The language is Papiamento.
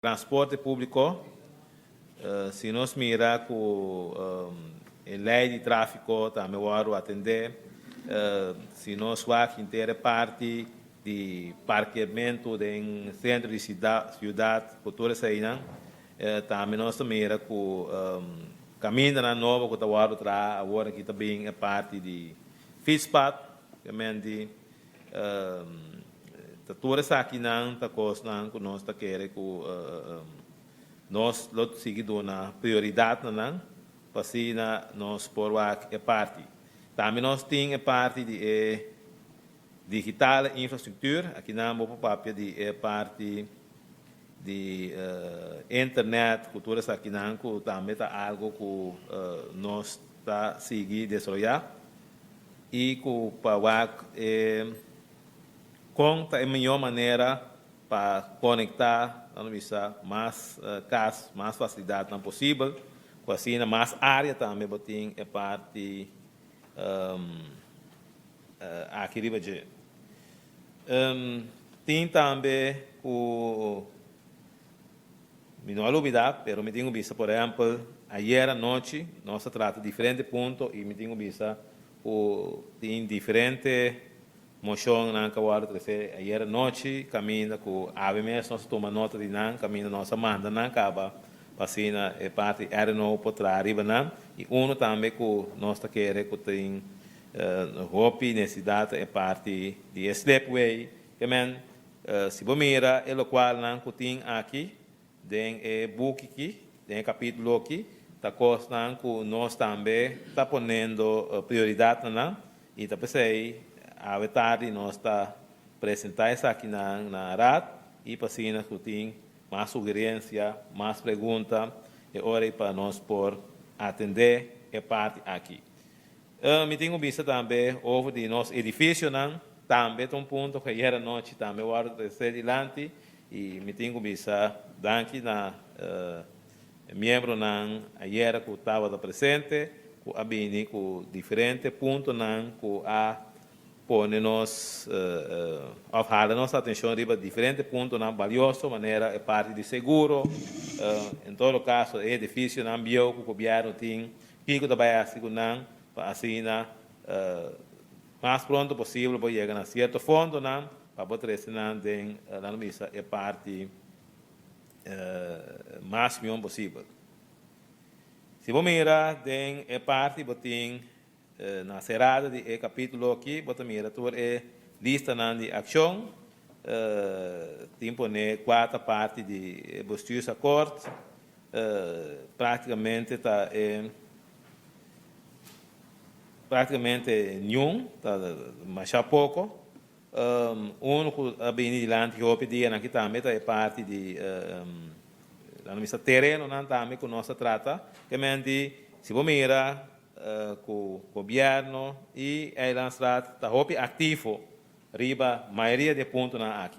Transporte públiko, si nos mira ku e lei di tráfiko tambe a wòrdu atendé, si nos wak henter parti di parkeamentu den sentro di siudat, ku tur eseinan, tambe nos mira ku kamindanan nobo ku ta wòrdu traha awor aki tambe e parti di fietspad, obviamente, tur esakinan ta kosnan ku nos ta kere ku nos lo sigui duna prioridat na nan, pa asina nos por wak e parti. Tambe nos tin e parti di e digitale infrastructuur, akinan bo papia di e parti di internet, ku tur esakinan ku tambe ta algu ku nos ta sigui desaroyá i ku pa wak kon ta e mihó manera pa konektá, laga bisa, mas kas, mas fasilidatnan posibel, ku asina mas área tambe bo tin e parti aki riba dje. Tin tambe ku mi no a lubidá, pero mi tin ku bisa, por ehèmpel, ayera anochi nos a trata diferente punto i mi tin ku bisa ku tin diferente moshonnan ku a wòrdu trese ayera anochi, kaminda ku awe mes nos a tuma nota di nan, kaminda nos a manda nan kaba pa asina e parti RNO por traha riba nan. I unu tambe ku nos ta kere ku tin hopi nesesidat e parti di e slipway. Ke men, si bo mira e lokualnan ku tin aki den e buki aki, den e kapítulo aki, ta kosnan ku nos tambe ta poniendo prioridat na nan i ta p'esei awe tardi nos ta presentá esakinan na raad i pa asina ku tin mas sugerensia, mas pregunta, e ora ei pa nos por atendé e parti aki. Mi tin ku bisa tambe over di nos edifisionan, tambe ta un punto ku ayera anochi tambe wòrdu trese dilanti i mi tin ku bisa danki na miembronan ayera ku tabata presente, ku a bini ku diferente puntonan ku a pone nos òf hala nos atenshon riba diferente puntonan balioso manera e parti di seguro, en todo kaso e edifisionan bieu ku gobièrnu tin, kiko ta bai hasi ku nan pa asina mas pronto posibel por yega na sierto fondonan pa por trese nan den laga bisa e parti mas mihó posibel. Si bo mira den e parti bo tin na serada di e kapítulo aki bo ta mira tur e listanan di akshon. Tin pone kua ta parti di e bestuursakkoord. Práktikamente ta e práktikamente niun, ta masha poko. Un ku a bini dilanti hopi dianan aki tambe ta e parti di laga bisa terenonan tambe ku nos ta trata. Kementi si bo mira ku gobièrnu i Eilandsraad ta hopi aktivo riba mayoria di e puntonan aki.